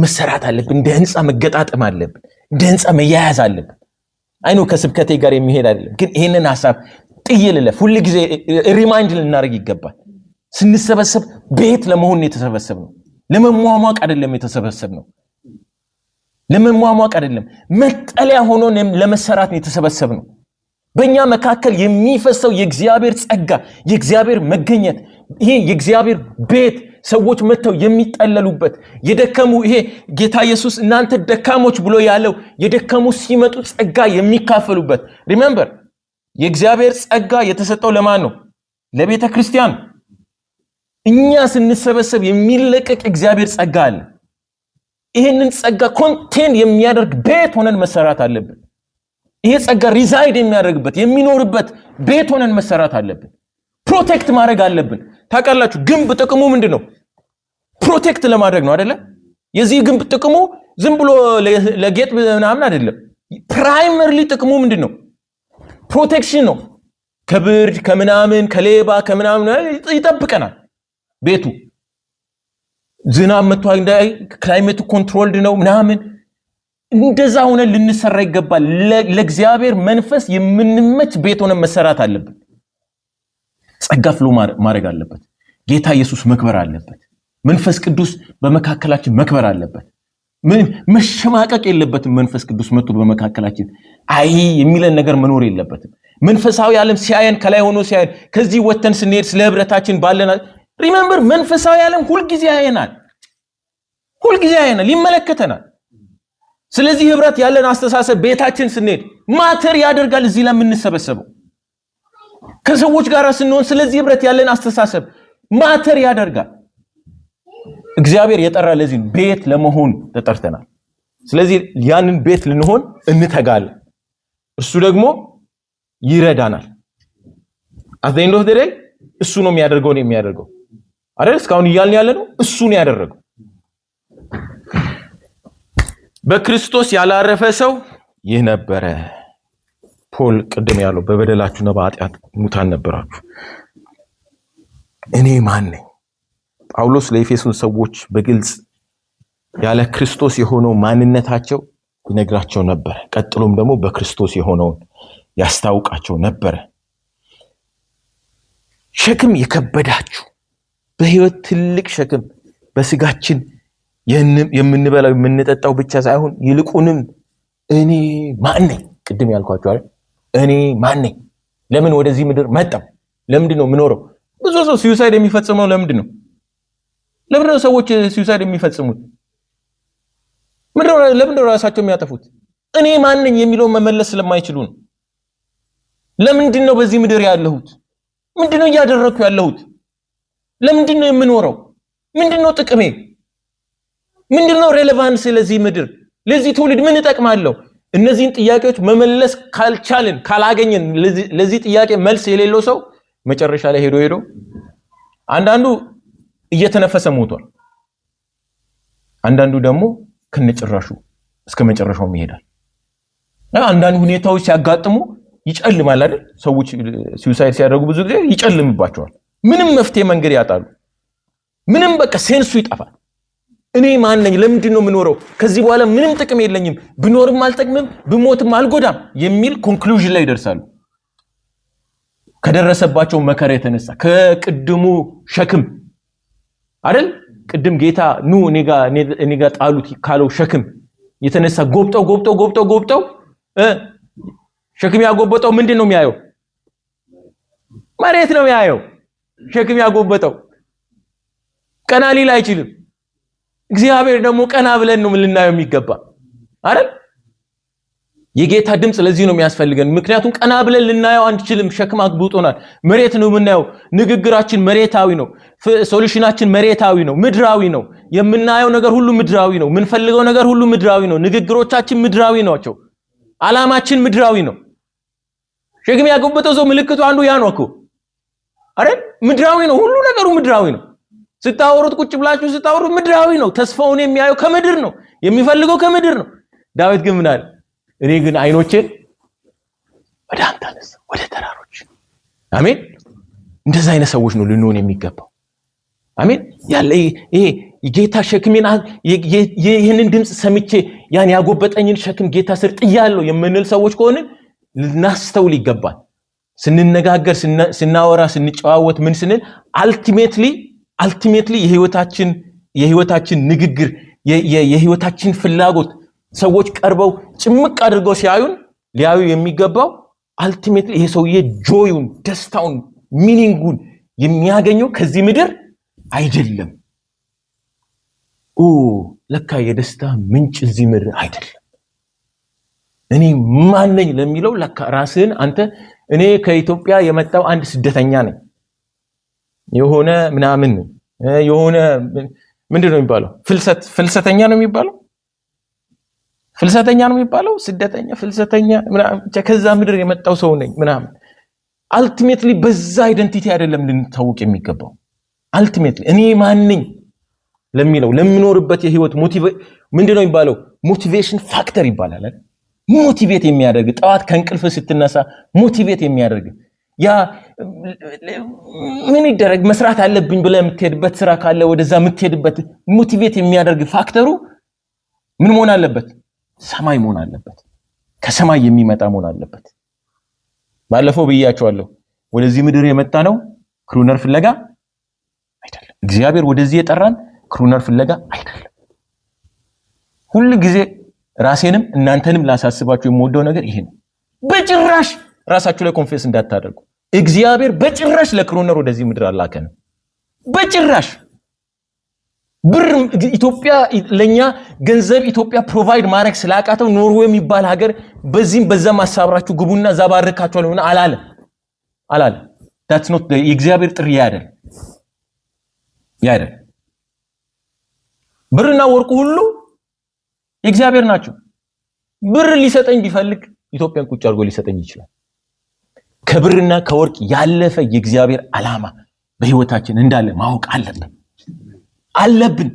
መሰራት አለብን። እንደ ህንፃ መገጣጠም አለብን። እንደ ህንፃ መያያዝ አለብን። I know ከስብከቴ ጋር የሚሄድ አይደለም፣ ግን ይሄንን ሀሳብ ጥዬ ልለፍ። ሁል ጊዜ remind ልናደርግ ይገባል። ስንሰበሰብ ቤት ለመሆን የተሰበሰብነው፣ ለመሟሟቅ አይደለም የተሰበሰብነው። ለመሟሟቅ አይደለም፣ መጠለያ ሆኖ ለመሰራት ነው የተሰበሰብነው። በእኛ መካከል የሚፈሰው የእግዚአብሔር ጸጋ፣ የእግዚአብሔር መገኘት፣ ይሄ የእግዚአብሔር ቤት ሰዎች መጥተው የሚጠለሉበት፣ የደከሙ፣ ይሄ ጌታ ኢየሱስ እናንተ ደካሞች ብሎ ያለው፣ የደከሙ ሲመጡ ጸጋ የሚካፈሉበት። Remember፣ የእግዚአብሔር ጸጋ የተሰጠው ለማን ነው? ለቤተ ክርስቲያን። እኛ ስንሰበሰብ የሚለቀቅ እግዚአብሔር ጸጋ አለ። ይህንን ጸጋ contain የሚያደርግ ቤት ሆነን መሰራት አለብን። ይሄ ጸጋ reside የሚያደርግበት፣ የሚኖርበት ቤት ሆነን መሰራት አለብን። Protect ማድረግ አለብን። ታውቃላችሁ፣ ግንብ ጥቅሙ ምንድን ነው? Protect ለማድረግ ነው አይደለ? የዚህ ግንብ ጥቅሙ ዝም ብሎ ለጌጥ ምናምን አይደለም። Primarily ጥቅሙ ምንድን ነው? Protection ነው። ከብርድ፣ ከምናምን፣ ከሌባ፣ ከምናምን ይጠብቀናል። ቤቱ ዝናብ መጥቶ እንዳይ climate ኡ controlled ነው ምናምን። እንደዛ ሆነን ልንሰራ ይገባል። ለእግዚአብሔር መንፈስ የምንመች ቤት ሆነን መሰራት አለብን። ጸጋ flow ማድረግ አለበት። ጌታ ኢየሱስ መክበር አለበት። መንፈስ ቅዱስ በመካከላችን መክበር አለበት። መሸማቀቅ የለበትም። መንፈስ ቅዱስ መጥቶ በመካከላችን አይ የሚለን ነገር መኖር የለበትም። መንፈሳዊ ዓለም ሲያየን፣ ከላይ ሆኖ ሲያየን፣ ከዚህ ወጥተን ስንሄድ ስለ ህብረታችን ባለን፣ remember፣ መንፈሳዊ ዓለም ሁልጊዜ ያየናል፣ ሁልጊዜ ያየናል፣ ይመለከተናል። ስለዚህ ህብረት ያለን አስተሳሰብ ቤታችን ስንሄድ matter ያደርጋል። እዚህ ላይ የምንሰበሰበው ከሰዎች ጋር ስንሆን ስለዚህ ህብረት ያለን አስተሳሰብ matter ያደርጋል። እግዚአብሔር የጠራ ለዚህ ነው። ቤት ለመሆን ተጠርተናል። ስለዚህ ያንን ቤት ልንሆን እንተጋለን። እሱ ደግሞ ይረዳናል። At the end of the day እሱ ነው የሚያደርገውን የሚያደርገው አይደል? እስካሁን እያልን ያለ ነው እሱ ነው ያደረገው። በክርስቶስ ያላረፈ ሰው ይህ ነበረ። ፖል ቅድም ያለው በበደላችሁና በኃጢአት ሙታን ነበራችሁ። እኔ ማን ነኝ? ጳውሎስ ለኤፌሶን ሰዎች በግልጽ ያለ ክርስቶስ የሆነው ማንነታቸው ይነግራቸው ነበረ። ቀጥሎም ደግሞ በክርስቶስ የሆነውን ያስታውቃቸው ነበረ። ሸክም የከበዳችሁ፣ በህይወት ትልቅ ሸክም በስጋችን የምንበላው የምንጠጣው ብቻ ሳይሆን ይልቁንም እኔ ማን ነኝ? ቅድም ያልኳችሁ አይደል? እኔ ማን ነኝ? ለምን ወደዚህ ምድር መጣሁ? ለምንድን ነው የምኖረው? ብዙ ሰው suicide የሚፈጽመው ለምንድን ነው? ለምንድን ነው ሰዎች suicide የሚፈጽሙት? ለምንድን ነው ራሳቸው የሚያጠፉት? እኔ ማን ነኝ የሚለውን መመለስ ስለማይችሉ ነው። ለምንድን ነው በዚህ ምድር ያለሁት? ምንድን ነው እያደረግኩ ያለሁት? ለምንድን ነው የምኖረው? ምንድን ነው ጥቅሜ? ምንድን ነው relevance ለዚህ ምድር፣ ለዚህ ትውልድ ምን እጠቅማለሁ? እነዚህን ጥያቄዎች መመለስ ካልቻልን፣ ካላገኘን፣ ለዚህ ጥያቄ መልስ የሌለው ሰው መጨረሻ ላይ ሄዶ ሄዶ አንዳንዱ እየተነፈሰ ሞቷል። አንዳንዱ ደግሞ ከነጭራሹ እስከ መጨረሻውም ይሄዳል። አንዳንድ ሁኔታዎች ሲያጋጥሙ ይጨልማል አይደል? ሰዎች suicide ሲያደርጉ ብዙ ጊዜ ይጨልምባቸዋል። ምንም መፍትሄ መንገድ ያጣሉ። ምንም በቃ sense ኡ ይጠፋል። እኔ ማን ነኝ? ለምንድን ነው የምኖረው? ከዚህ በኋላ ምንም ጥቅም የለኝም፣ ብኖርም አልጠቅምም፣ ብሞትም አልጎዳም የሚል conclusion ላይ ይደርሳሉ። ከደረሰባቸው መከራ የተነሳ፣ ከቅድሙ ሸክም አይደል? ቅድም ጌታ ኑ እኔ ጋ ጣሉት ካለው ሸክም የተነሳ ጎብጠው ጎብጠው ጎብጠው ጎብጠው፣ ሸክም ያጎበጠው ምንድን ነው የሚያየው? መሬት ነው የሚያየው። ሸክም ያጎበጠው ቀና ሊል አይችልም። እግዚአብሔር ደግሞ ቀና ብለን ነው ልናየው የሚገባ አይደል? የጌታ ድምፅ ለዚህ ነው የሚያስፈልገን። ምክንያቱም ቀና ብለን ልናየው አንችልም። ሸክም አግብጦናል። መሬት ነው የምናየው። ንግግራችን መሬታዊ ነው። Solution ኣችን መሬታዊ ነው፣ ምድራዊ ነው። የምናየው ነገር ሁሉ ምድራዊ ነው። የምንፈልገው ነገር ሁሉ ምድራዊ ነው። ንግግሮቻችን ምድራዊ ናቸው። አላማችን ምድራዊ ነው። ሸክም ያጎበጠው ሰው ምልክቱ አንዱ ያ ነው እኮ አይደል? ምድራዊ ነው። ሁሉ ነገሩ ምድራዊ ነው። ስታወሩት፣ ቁጭ ብላችሁ ስታወሩት ምድራዊ ነው። ተስፋውን የሚያየው ከምድር ነው። የሚፈልገው ከምድር ነው። ዳዊት ግን ምን አለ? እኔ ግን አይኖቼን ወደ አንተ አነሳሁ፣ ወደ ተራሮች። አሜን። እንደዛ አይነት ሰዎች ነው ልንሆን የሚገባው። አሜን። ያለ ይሄ ጌታ ሸክሜን፣ ይህንን ድምፅ ሰምቼ ያን ያጎበጠኝን ሸክም ጌታ ስር ጥያለሁ የምንል ሰዎች ከሆንን ልናስተውል ይገባል። ስንነጋገር፣ ስናወራ፣ ስንጨዋወት፣ ምን ስንል ultimately የህይወታችን ንግግር፣ የህይወታችን ፍላጎት፣ ሰዎች ቀርበው ጭምቅ አድርገው ሲያዩን ሊያዩ የሚገባው ultimately ይሄ ሰውዬ joy ኡን፣ ደስታውን፣ meaning ኡን የሚያገኘው ከዚህ ምድር አይደለም። ኦ ለካ የደስታ ምንጭ እዚህ ምድር አይደለም። እኔ ማን ነኝ ለሚለው ለካ ራስህን አንተ እኔ ከኢትዮጵያ የመጣው አንድ ስደተኛ ነኝ፣ የሆነ ምናምን የሆነ ምንድን ነው የሚባለው? ፍልሰተኛ ነው የሚባለው፣ ፍልሰተኛ ነው የሚባለው፣ ስደተኛ፣ ፍልሰተኛ ምናምን፣ ብቻ ከዛ ምድር የመጣው ሰው ነኝ ምናምን። Ultimately በዛ identity አይደለም ልንታወቅ የሚገባው። Ultimately እኔ ማን ነኝ ለሚለው ለምኖርበት የህይወት ምንድን ነው የሚባለው? Motivation factor ይባላል አይደል? Motivate የሚያደርግ፣ ጠዋት ከእንቅልፍ ስትነሳ motivate የሚያደርግ፣ ያ ምን ይደረግ መስራት አለብኝ ብለህ የምትሄድበት ስራ ካለ ወደዛ የምትሄድበት motivate የሚያደርግ factor ኡ ምን መሆን አለበት? ሰማይ መሆን አለበት። ከሰማይ የሚመጣ መሆን አለበት። ባለፈው ብያቸዋለሁ። ወደዚህ ምድር የመጣ ነው ክሩነር ፍለጋ አይደለም። እግዚአብሔር ወደዚህ የጠራን ክሩነር ፍለጋ አይደለም። ሁል ጊዜ ራሴንም እናንተንም ላሳስባችሁ የምወደው ነገር ይሄ ነው። በጭራሽ ራሳችሁ ላይ confess እንዳታደርጉ። እግዚአብሔር በጭራሽ ለክሩነር ወደዚህ ምድር አላከንም። በጭራሽ። ብር ኢትዮጵያ ለኛ ገንዘብ ኢትዮጵያ provide ማድረግ ስላቃተው ኖርዌይ የሚባል ሀገር በዚህም በዛም አሳብራችሁ ግቡና እዛ ባርካችኋለሁ ምናምን አላለ አላለ። That's not የእግዚአብሔር ጥሪ አይደል አይደል። ብርና ወርቁ ሁሉ የእግዚአብሔር ናቸው። ብር ሊሰጠኝ ቢፈልግ ኢትዮጵያን ቁጭ አድርጎ ሊሰጠኝ ይችላል። ከብርና ከወርቅ ያለፈ የእግዚአብሔር ዓላማ በህይወታችን እንዳለ ማወቅ አለብን አለብን።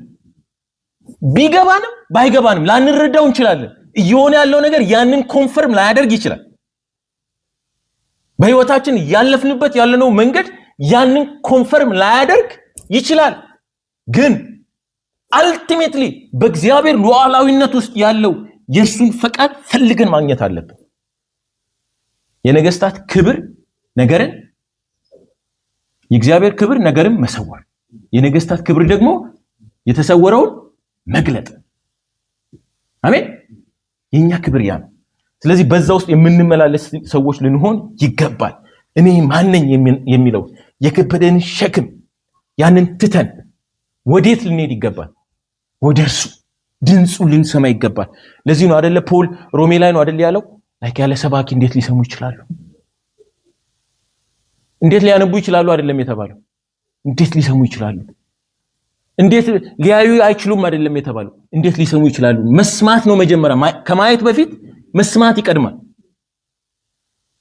ቢገባንም ባይገባንም ላንረዳው እንችላለን። እየሆነ ያለው ነገር ያንን confirm ላያደርግ ይችላል። በህይወታችን ያለፍንበት ያለነው መንገድ ያንን confirm ላያደርግ ይችላል። ግን ultimately በእግዚአብሔር ሉዓላዊነት ውስጥ ያለው የእርሱን ፈቃድ ፈልገን ማግኘት አለብን። የነገስታት ክብር ነገርን፣ የእግዚአብሔር ክብር ነገርን መሰወር፣ የነገስታት ክብር ደግሞ የተሰወረውን መግለጥ። አሜን። የኛ ክብር ያ ነው። ስለዚህ በዛ ውስጥ የምንመላለስ ሰዎች ልንሆን ይገባል። እኔ ማነኝ የሚለው የከበደን ሸክም ያንን ትተን ወዴት ልንሄድ ይገባል? ወደ እርሱ፣ ድምፁ ልንሰማ ይገባል። ለዚህ ነው አደለ ፖል ሮሜ ላይ ነው አደለ ያለው፣ like ያለ ሰባኪ እንዴት ሊሰሙ ይችላሉ? እንዴት ሊያነቡ ይችላሉ? አይደለም የተባለው። እንዴት ሊሰሙ ይችላሉ? እንዴት ሊያዩ አይችሉም? አይደለም የተባለው። እንዴት ሊሰሙ ይችላሉ? መስማት ነው መጀመሪያ። ከማየት በፊት መስማት ይቀድማል።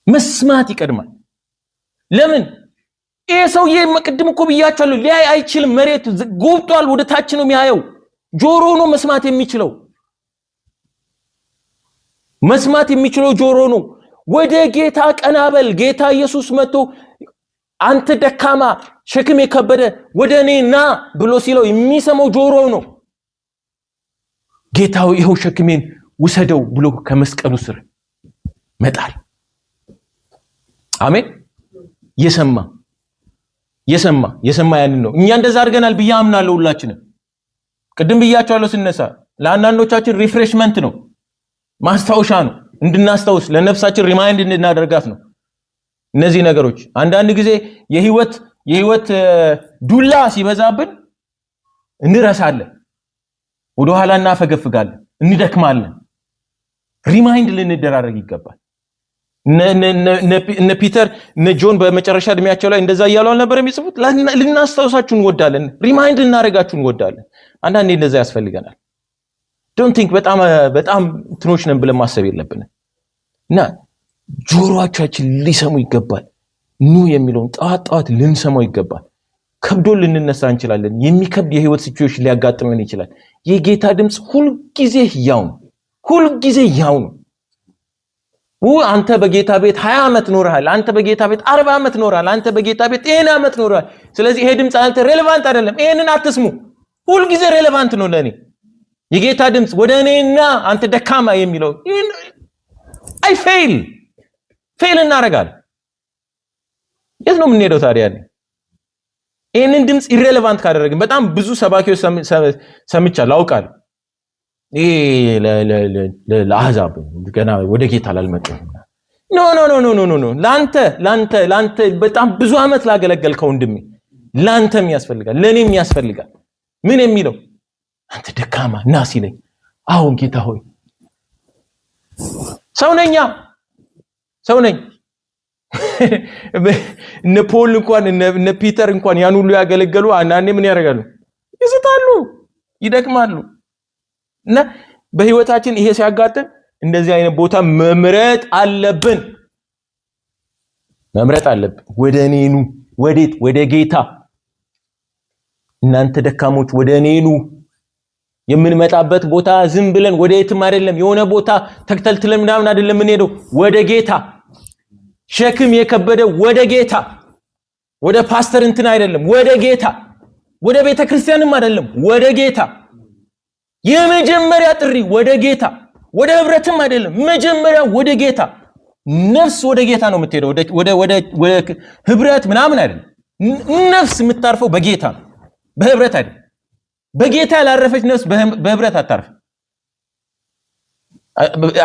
መስማት ይቀድማል። ለምን? ይሄ ሰውዬ ቅድም እኮ ብያቸዋለሁ፣ ሊያይ አይችልም። መሬት ጎብጧል፣ ወደ ታች ነው የሚያየው። ጆሮ ነው መስማት የሚችለው። መስማት የሚችለው ጆሮ ነው። ወደ ጌታ ቀና በል። ጌታ ኢየሱስ መጥቶ አንተ ደካማ ሸክም የከበደ ወደ እኔ ና ብሎ ሲለው የሚሰማው ጆሮ ነው። ጌታ ሆይ፣ ይኸው ሸክሜን ውሰደው ብሎ ከመስቀሉ ስር መጣል። አሜን። የሰማ የሰማ የሰማ ያንን ነው። እኛ እንደዛ አድርገናል ብዬ አምናለሁ። ሁላችንም ቅድም ብያቸዋለሁ ስነሳ ለአንዳንዶቻችን refreshment ነው፣ ማስታወሻ ነው፣ እንድናስታውስ ለነፍሳችን remind እንድናደርጋት ነው። እነዚህ ነገሮች አንዳንድ ጊዜ የህይወት ዱላ ሲበዛብን እንረሳለን፣ ወደኋላ እናፈገፍጋለን፣ እንደክማለን። Remind ልንደራረግ ይገባል። እነ ፒተር እነ ጆን በመጨረሻ እድሜያቸው ላይ እንደዛ እያሉ አልነበር የሚጽፉት? ልናስታውሳችሁ እንወዳለን፣ remind ልናደርጋችሁ እንወዳለን። አንዳንዴ እንደዛ ያስፈልገናል። Don't think በጣም በጣም እንትኖች ነን ብለን ማሰብ የለብንም። እና ጆሮአቻችን ሊሰሙ ይገባል። ኑ የሚለውን ጠዋት ጠዋት ልንሰማው ይገባል። ከብዶ ልንነሳ እንችላለን። የሚከብድ የህይወት situation ሊያጋጥመን ይችላል። የጌታ ድምፅ ሁልጊዜ ህያው ነው። ሁልጊዜ ህያው ነው። አንተ በጌታ ቤት 20 ዓመት ኖረሃል። አንተ በጌታ ቤት 40 ዓመት ኖረሃል። አንተ በጌታ ቤት ይሄን ዓመት ኖረሃል። ስለዚህ ይሄ ድምፅ አንተ relevant አይደለም። ይሄንን አትስሙ። ሁልጊዜ relevant ነው ለኔ የጌታ ድምፅ፣ ወደ እኔ ና አንተ ደካማ የሚለው። I fail እናደርጋለን። የት ነው የምንሄደው ታዲያ? ይህንን ድምፅ irrelevant ካደረግን፣ በጣም ብዙ ሰባኪዎች ሰምቻለሁ፣ አውቃለሁ። ይሄ ለአሕዛብ፣ ገና ወደ ጌታ ላልመጡ። No, no, no, no, no, no፣ ለአንተ ለአንተ ለአንተ በጣም ብዙ ዓመት ላገለገልከው ወንድሜ ለአንተም ያስፈልጋል፣ ለእኔም ያስፈልጋል። ምን የሚለው? አንተ ደካማ ና ሲለኝ፣ አሁን ጌታ ሆይ፣ ሰው ነኛ፣ ሰው ነኝ። እነ ፖል እንኳን እነ ፒተር እንኳን ያን ሁሉ ያገለገሉ አንዳንዴ ምን ያደርጋሉ? ይስታሉ፣ ይደክማሉ። እና በህይወታችን ይሄ ሲያጋጥም እንደዚህ አይነት ቦታ መምረጥ አለብን፣ መምረጥ አለብን። ወደ እኔ ኑ። ወዴት? ወደ ጌታ። እናንተ ደካሞች ወደ እኔ ኑ። የምንመጣበት ቦታ ዝም ብለን ወደ የትም አይደለም። የሆነ ቦታ ተክተልትለን ምናምን አይደለም የምንሄደው፣ ወደ ጌታ። ሸክም የከበደ ወደ ጌታ፣ ወደ ፓስተር እንትን አይደለም፣ ወደ ጌታ፣ ወደ ቤተ ክርስቲያንም አይደለም፣ ወደ ጌታ። የመጀመሪያ ጥሪ ወደ ጌታ። ወደ ህብረትም አይደለም። መጀመሪያ ወደ ጌታ። ነፍስ ወደ ጌታ ነው የምትሄደው፣ ወደ ህብረት ምናምን አይደለም። ነፍስ የምታርፈው በጌታ ነው፣ በህብረት አይደለም። በጌታ ያላረፈች ነፍስ በህብረት አታርፍም።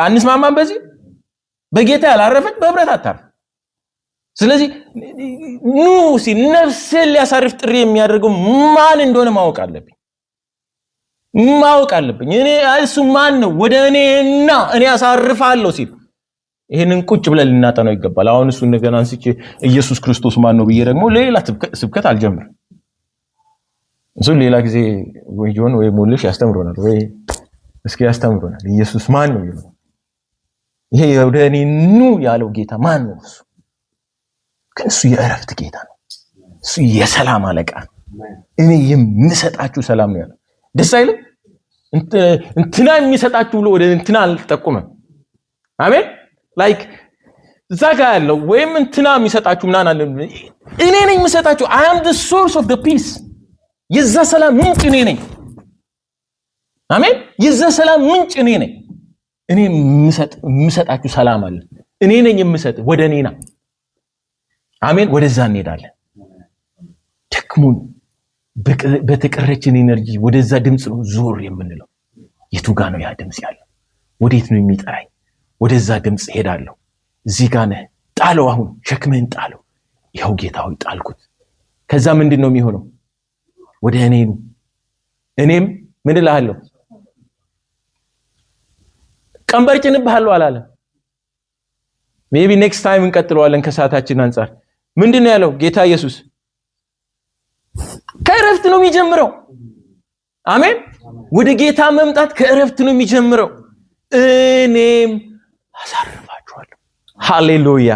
አንስማማም በዚህ? በጌታ ያላረፈች በህብረት አታርፍም። ስለዚህ ኑ ሲል ነፍስን ሊያሳርፍ ጥሪ የሚያደርገው ማን እንደሆነ ማወቅ አለብኝ፣ ማወቅ አለብኝ። እኔ እሱ ማን ነው? ወደ እኔ ና እኔ አሳርፍሃለሁ ሲል ይሄንን ቁጭ ብለን ልናጠናው ይገባል። አሁን እሱን ነገር አንስቼ ኢየሱስ ክርስቶስ ማን ነው ብዬ ደግሞ ሌላ ስብከት አልጀምርም። እሱ ሌላ ጊዜ ወይ ጆን ወይ ሞልሽ ያስተምሮናል፣ ወይ እስኪ ያስተምሮናል። ኢየሱስ ማን ነው ይሉናል። ይሄ ወደ እኔ ኑ ያለው ጌታ ማን ነው? እሱ ግን እሱ የእረፍት ጌታ ነው። እሱ የሰላም አለቃ ነው። እኔ የምሰጣችሁ ሰላም ነው ያለው። ደስ አይልም? እንትና የሚሰጣችሁ ብሎ ወደ እንትና አልጠቁምም። አሜን። Like እዛ ጋ ያለው ወይም እንትና የሚሰጣችሁ ምናምን አለ። እኔ ነኝ የምሰጣችሁ። I am the source of the peace። የዛ ሰላም ምንጭ እኔ ነኝ። አሜን። የዛ ሰላም ምንጭ እኔ ነኝ። እኔ የምሰጣችሁ ሰላም አለ። እኔ ነኝ የምሰጥ። ወደ እኔ ና። አሜን። ወደዛ እንሄዳለን። ደክሞን በተቀረችን energy ወደዛ ድምፅ ነው ዞር የምንለው። የቱ ጋ ነው ያ ድምፅ ያለው? ወዴት ነው የሚጠራኝ? ወደዛ ድምፅ ሄዳለሁ። እዚህ ጋ ነህ፣ ጣለው። አሁን ሸክምህን ጣለው። ይኸው ጌታ ሆይ ጣልኩት። ከዛ ምንድን ነው የሚሆነው? ወደ እኔ ኑ፣ እኔም ምን እልሃለሁ? ቀንበር ጭንብሃለሁ አላለም። Maybe next time እንቀጥለዋለን ከሰዓታችን አንጻር። ምንድን ነው ያለው ጌታ ኢየሱስ? ከእረፍት ነው የሚጀምረው። አሜን። ወደ ጌታ መምጣት ከእረፍት ነው የሚጀምረው። እኔም አሳርፋችኋለሁ። ሃሌሉያ።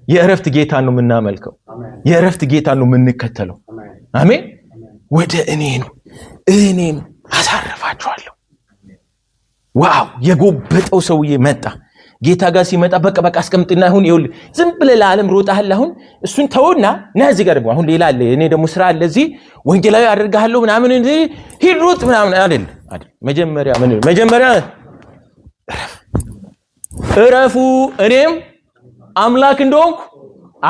የእረፍት ጌታ ነው የምናመልከው። የእረፍት ጌታ ነው የምንከተለው። አሜን። ወደ እኔ ኑ እኔም አሳርፋችኋለሁ። Wow! የጎበጠው ሰውዬ መጣ። ጌታ ጋር ሲመጣ በቃ በቃ አስቀምጥና አሁን ይኸውልህ ዝም ብለህ ለዓለም ሮጣሃል። አሁን እሱን ተውና ና እዚህ ጋር ደግሞ አሁን ሌላ አለ። እኔ ደግሞ ስራ አለ እዚህ ወንጌላዊ አደርግሃለሁ ምናምን ሂድ ሩጥ ምናምን አይደል አይደል። መጀመሪያ ምን መጀመሪያ እረፉ እኔም አምላክ እንደሆንኩ።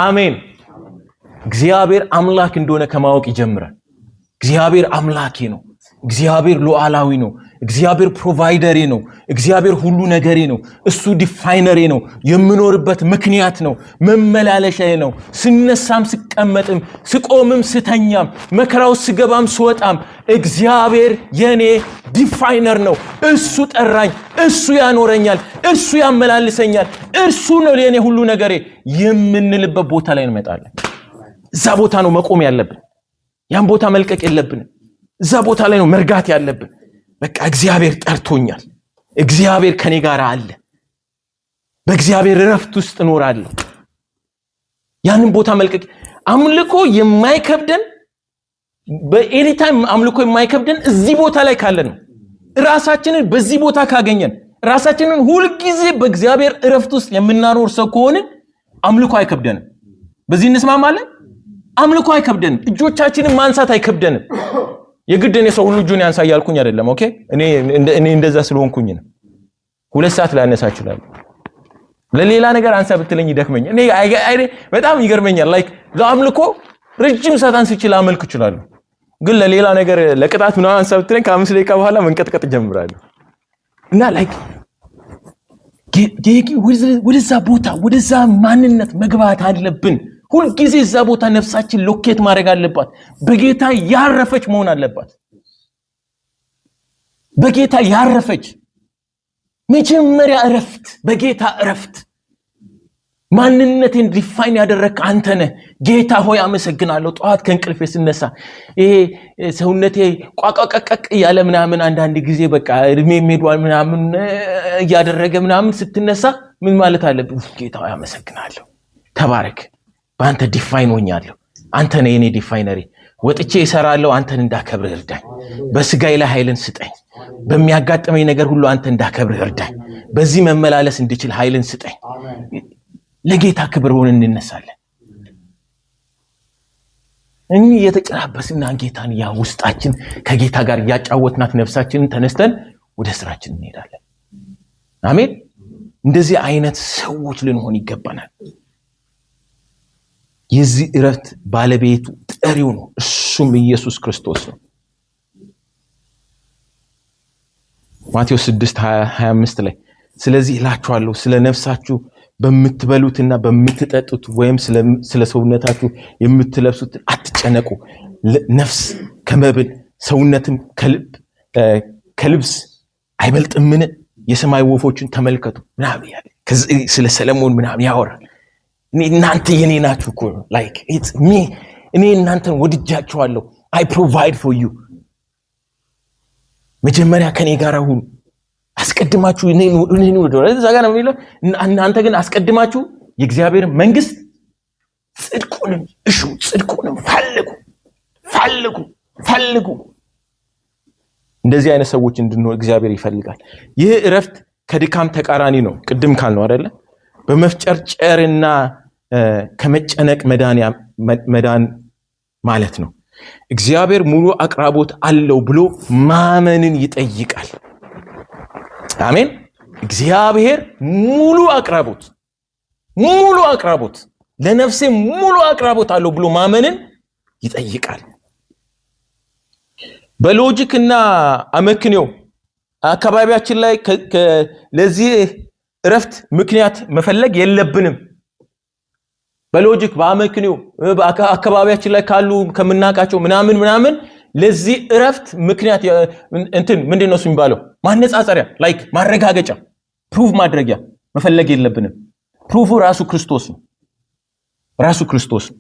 አሜን። እግዚአብሔር አምላክ እንደሆነ ከማወቅ ይጀምራል። እግዚአብሔር አምላኬ ነው። እግዚአብሔር ሉዓላዊ ነው። እግዚአብሔር provider ኤ ነው። እግዚአብሔር ሁሉ ነገሬ ነው። እሱ definer ኤ ነው። የምኖርበት ምክንያት ነው። መመላለሻዬ ነው። ስነሳም ስቀመጥም፣ ስቆምም ስተኛም፣ መከራው ስገባም ስወጣም እግዚአብሔር የኔ definer ነው። እሱ ጠራኝ፣ እሱ ያኖረኛል፣ እሱ ያመላልሰኛል፣ እርሱ ነው የኔ ሁሉ ነገሬ የምንልበት ቦታ ላይ እንመጣለን። እዛ ቦታ ነው መቆም ያለብን። ያን ቦታ መልቀቅ የለብንም። እዛ ቦታ ላይ ነው መርጋት ያለብን። በቃ እግዚአብሔር ጠርቶኛል። እግዚአብሔር ከኔ ጋር አለ። በእግዚአብሔር እረፍት ውስጥ እኖራለሁ። ያንን ቦታ መልቀቅ አምልኮ የማይከብደን በ anytime አምልኮ የማይከብደን እዚህ ቦታ ላይ ካለን ነው። ራሳችንን በዚህ ቦታ ካገኘን፣ ራሳችንን ሁልጊዜ በእግዚአብሔር እረፍት ውስጥ የምናኖር ሰው ከሆንን አምልኮ አይከብደንም። በዚህ እንስማማለን። አምልኮ አይከብደንም። እጆቻችንን ማንሳት አይከብደንም። የግድ እኔ ሰው ሁሉ እጁን ያንሳ እያልኩኝ አይደለም። Okay፣ እኔ እንደዛ ስለሆንኩኝ ነው። 2 ሰዓት ላነሳ እችላለሁ። ለሌላ ነገር አንሳ ብትለኝ ይደክመኛል። እኔ በጣም ይገርመኛል። Like ለአምልኮ ረጅም ሰዓት አንስቼ ላመልክ እችላለሁ። ግን ለሌላ ነገር ለቅጣት ምናምን አንሳ ብትለኝ ከ5 ደቂቃ በኋላ መንቀጥቀጥ እጀምራለሁ። እና like ወደዛ ቦታ ወደዛ ማንነት መግባት አለብን። ሁልጊዜ እዛ ቦታ ነፍሳችን locate ማድረግ አለባት። በጌታ ያረፈች መሆን አለባት። በጌታ ያረፈች፣ መጀመሪያ እረፍት፣ በጌታ እረፍት። ማንነቴን define ያደረግክ አንተ ነህ ጌታ ሆይ አመሰግናለሁ። ጠዋት ከእንቅልፌ ስነሳ ይሄ ሰውነቴ ቋቋቀቀቅ እያለ ምናምን አንዳንድ ጊዜ በቃ እድሜ ሄዷል ምናምን እያደረገ ምናምን ስትነሳ ምን ማለት አለብህ? ጌታ ሆይ አመሰግናለሁ፣ ተባረክ፣ በአንተ define ሆኛለሁ። አንተ ነህ የኔ definer ኤ። ወጥቼ እሰራለሁ፣ አንተን እንዳከብርህ እርዳኝ። በስጋዬ ላይ ኃይልን ስጠኝ። በሚያጋጥመኝ ነገር ሁሉ አንተን እንዳከብርህ እርዳኝ። በዚህ መመላለስ እንድችል ኃይልን ስጠኝ። ለጌታ ክብር ሆነን እንነሳለን። እኚህ እየተጨራበስና ጌታን ያ ውስጣችን ከጌታ ጋር እያጫወትናት ነፍሳችንን ተነስተን ወደ ስራችን እንሄዳለን። አሜን። እንደዚህ አይነት ሰዎች ልንሆን ይገባናል። የዚህ እረፍት ባለቤቱ ጠሪው ነው፣ እሱም ኢየሱስ ክርስቶስ ነው። ማቴዎስ 6:25 ላይ ስለዚህ እላችኋለሁ ስለ ነፍሳችሁ በምትበሉትና በምትጠጡት ወይም ስለ ሰውነታችሁ የምትለብሱት አትጨነቁ። ነፍስ ከመብል ሰውነትም ከልብስ አይበልጥምን? የሰማይ ወፎችን ተመልከቱ ምናምን ያለ ስለ ሰለሞን ምናምን ያወራል። እናንተ የኔ ናችሁ እኮ like it's me፣ እኔ እናንተን ወድጃችኋለሁ። I provide for you። መጀመሪያ ከኔ ጋር ሁኑ። አስቀድማችሁ እኔን ውደዱ። እዛ ጋር ነው የሚለው። እናንተ ግን አስቀድማችሁ የእግዚአብሔር መንግስት ጽድቁንም እሹ፣ ጽድቁንም ፈልጉ ፈልጉ ፈልጉ። እንደዚህ አይነት ሰዎች እንድንሆን እግዚአብሔር ይፈልጋል። ይህ እረፍት ከድካም ተቃራኒ ነው። ቅድም ካልነው አይደለ? በመፍጨርጨርና ከመጨነቅ መዳን ማለት ነው። እግዚአብሔር ሙሉ አቅራቦት አለው ብሎ ማመንን ይጠይቃል። አሜን። እግዚአብሔር ሙሉ አቅራቦት ሙሉ አቅራቦት ለነፍሴ ሙሉ አቅራቦት አለው ብሎ ማመንን ይጠይቃል። በ logic እና አመክንዮ አካባቢያችን ላይ ለዚህ እረፍት ምክንያት መፈለግ የለብንም። በ logic በአመክንዮ አካባቢያችን ላይ ካሉ ከምናውቃቸው ምናምን ምናምን ለዚህ እረፍት ምክንያት እንትን ምንድን ነው እሱ የሚባለው ማነጻጸሪያ፣ like ማረጋገጫ፣ proof ማድረጊያ መፈለግ የለብንም። Proof ኡ ራሱ ክርስቶስ ነው። ራሱ ክርስቶስ ነው።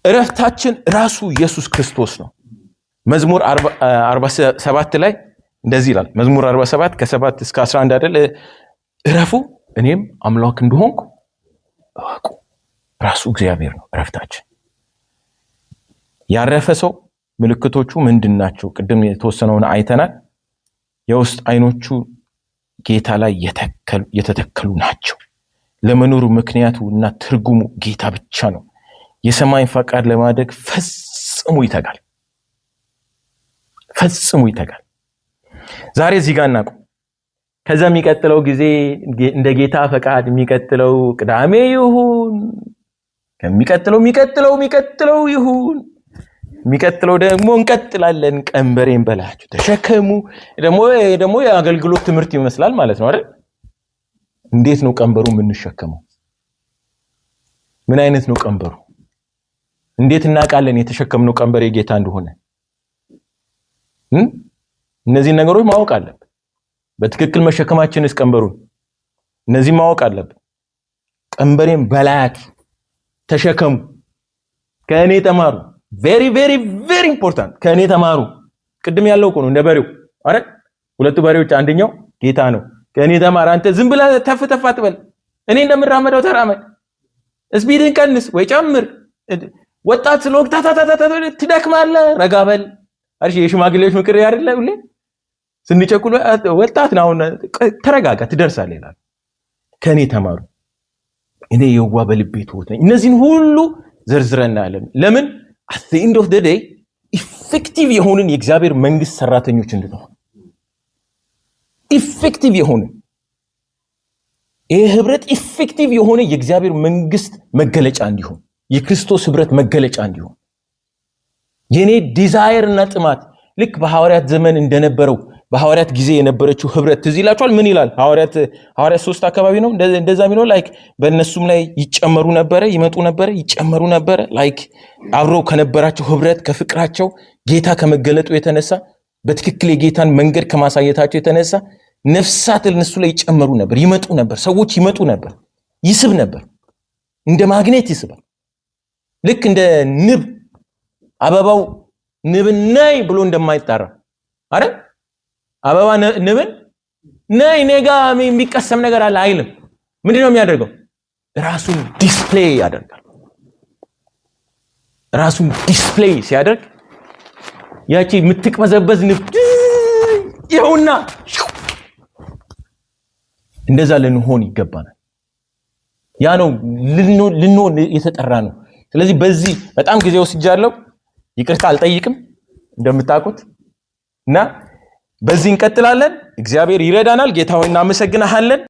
እረፍታችን ራሱ ኢየሱስ ክርስቶስ ነው። መዝሙር 47 ላይ እንደዚህ ይላል። መዝሙር 47 ከ7 እስከ 11 አይደል? እረፉ እኔም አምላክ እንደሆንኩ እወቁ። ራሱ እግዚአብሔር ነው እረፍታችን። ያረፈ ሰው ምልክቶቹ ምንድን ናቸው? ቅድም የተወሰነውን አይተናል። የውስጥ አይኖቹ ጌታ ላይ የተተከሉ ናቸው። ለመኖሩ ምክንያቱ እና ትርጉሙ ጌታ ብቻ ነው። የሰማይን ፈቃድ ለማድረግ ፈጽሞ ይተጋል፣ ፈጽሞ ይተጋል። ዛሬ እዚህ ጋር እናቁም። ከዛ የሚቀጥለው ጊዜ እንደ ጌታ ፈቃድ የሚቀጥለው ቅዳሜ ይሁን፣ ከሚቀጥለው የሚቀጥለው የሚቀጥለው ይሁን፣ የሚቀጥለው ደግሞ እንቀጥላለን። ቀንበሬን በላችሁ ተሸከሙ። ደግሞ የአገልግሎት ትምህርት ይመስላል ማለት ነው አይደል? እንዴት ነው ቀንበሩ የምንሸከመው? ምን አይነት ነው ቀንበሩ? እንዴት እናውቃለን የተሸከምነው ቀንበር የጌታ እንደሆነ? እነዚህን ነገሮች ማወቅ አለብን። በትክክል መሸከማችንስ ቀንበሩን እነዚህ ማወቅ አለብን። ቀንበሬን በላያችሁ ተሸከሙ፣ ከእኔ ተማሩ። Very very very important። ከእኔ ተማሩ። ቅድም ያለው እኮ ነው እንደ በሬው አይደል? ሁለቱ በሬዎች አንደኛው ጌታ ነው። ከእኔ ተማር። አንተ ዝም ብለህ ተፍ ተፍ አትበል። እኔ እንደምራመደው ተራመድ። Speed ን ቀንስ ወይ ጨምር። ወጣት ስለሆንክ ታታታታ ትደክማለህ። ረጋ በል። እሺ የሽማግሌዎች ምክር አይደለ ሁሌ ስንቸኩል ወጣት ነው አሁን ተረጋጋ፣ ትደርሳለህ ይላል። ከእኔ ተማሩ፣ እኔ የዋህ በልቤ ትሁት ነኝ። እነዚህን ሁሉ ዘርዝረን እናያለን። ለምን at the end of the day effective የሆንን የእግዚአብሔር መንግስት ሰራተኞች እንድንሆን፣ effective የሆንን፣ ይህ ህብረት effective የሆነ የእግዚአብሔር መንግስት መገለጫ እንዲሆን፣ የክርስቶስ ህብረት መገለጫ እንዲሆን፣ የኔ desire እና ጥማት ልክ በሐዋርያት ዘመን እንደነበረው፣ በሐዋርያት ጊዜ የነበረችው ህብረት ትዝ ይላችኋል። ምን ይላል? ሐዋርያት 3 አካባቢ ነው እንደዛ የሚለው። Like በእነሱም ላይ ይጨመሩ ነበረ፣ ይመጡ ነበረ፣ ይጨመሩ ነበረ። Like አብረው ከነበራቸው ህብረት፣ ከፍቅራቸው፣ ጌታ ከመገለጡ የተነሳ፣ በትክክል የጌታን መንገድ ከማሳየታቸው የተነሳ ነፍሳት እነሱ ላይ ይጨመሩ ነበር፣ ይመጡ ነበር፣ ሰዎች ይመጡ ነበር፣ ይስብ ነበር፣ እንደ ማግኔት ይስባል። ልክ እንደ ንብ አበባው ንብን ነይ ብሎ እንደማይጣራ አይደል? አበባ ንብን ነይ እኔ ጋ የሚቀሰም ነገር አለ አይልም። ምንድን ነው የሚያደርገው? ራሱን display ያደርጋል። ራሱን display ሲያደርግ ያቺ የምትቅበዘበዝ ንብ ይኸውና፣ እንደዛ ልንሆን ይገባናል። ያ ነው ልንሆን የተጠራ ነው። ስለዚህ በዚህ በጣም ጊዜ ወስጃለሁ። ይቅርታ አልጠይቅም እንደምታውቁት እና በዚህ እንቀጥላለን። እግዚአብሔር ይረዳናል። ጌታ ሆይ እናመሰግንሃለን።